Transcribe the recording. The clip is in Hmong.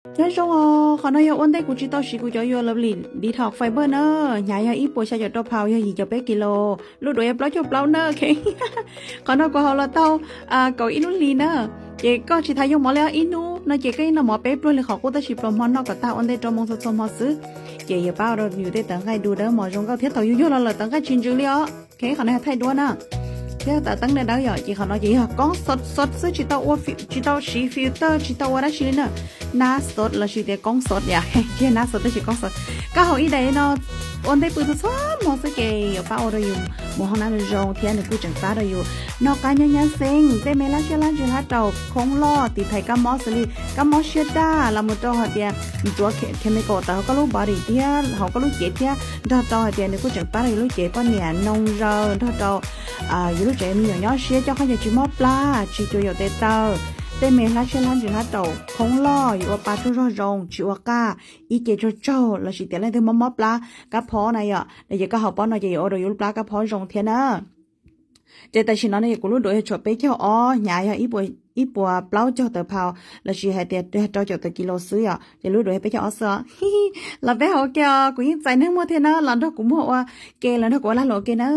Nyob zoo os, qhov no yog ua ntej kuv tsis tau siv kuv cov Your Lovely detox fiber na. Hnyav yog ib puas xya caum rau phaus, yog yim caum peb kis los, lub duav yog plaub caug plaub na. Qhov no kuv haus los tau kaum ib lub hlis na. Ces koj tsis tas yoo mov li ib hnub no ces koj yeej noj mov peb pluag li qhov qub, tab sis pluas hmo noj kom tag ua ntej rau moo txhua txhua hmo xwb. Ces yuav pab ua rau yus tej tawv nqaij du dawb mos zoo nkauj thiab. Thaum yus yuag los lawm tawv nqaij tsis ntsws li os. Qhov no yog thaij duab na, thiab tawv teeb dawb dawb yom. Ces qhov no ces yog koob sov sov xwb, tsis tau ua fi- tsis tau siv filter, tsis tau ua dab tsi li na. Nab sov lossis tias koob sov yom, ces nab sov tab sis koob sov. Koj haus ib daim no ua ntej pw txhua txhua hmo xwb ces yuav pab ua rau yus mus hoob nab zoo thiab nws kuj tseem pab rau yus noj qab nyob nyab xeeb, tej me lab siab lab ntsws hlab raus, khoob loj, tiv thaiv kab mob xws li kab mob siab daj los mus rau hais tias ntxuav chemical tawm hauv koj lub body thiab hauv koj lub cev thiab nrog rau hais tias nws kuj tseem pab rau yus lub cev poj niam noo zaws, nrog rau yus lub tsev me nyuam nyob siab, coj qhov yog tsis mob plab, tsis cuag yaum tes taw. Tej me hlab siab hlab ntsws hlab raus, khoob loj, yus ua pa tsaug zog zoo, tsis ua qaj, ib ce tsaug tsaug lossis tias leej twg mob mob plab kab phob na yom, no ces koj haus pob no ces yuav ua rau yus lub plab kab phob zoo thiab na. Ces tam sim no no kuv lub duav yog tshuav peb caug ob, hnyav yog ib puas plaub caug tawm phaus lossis hais tias rau caum tawm kis los xwb yom, ces lub duav yog peb caug ob xwb os. Los peb haus ua ke os, kuv yeej txais neeg muag thiab na, los nrog kuv muag ua ke, los nrog kuv ua lag luam ua ke na.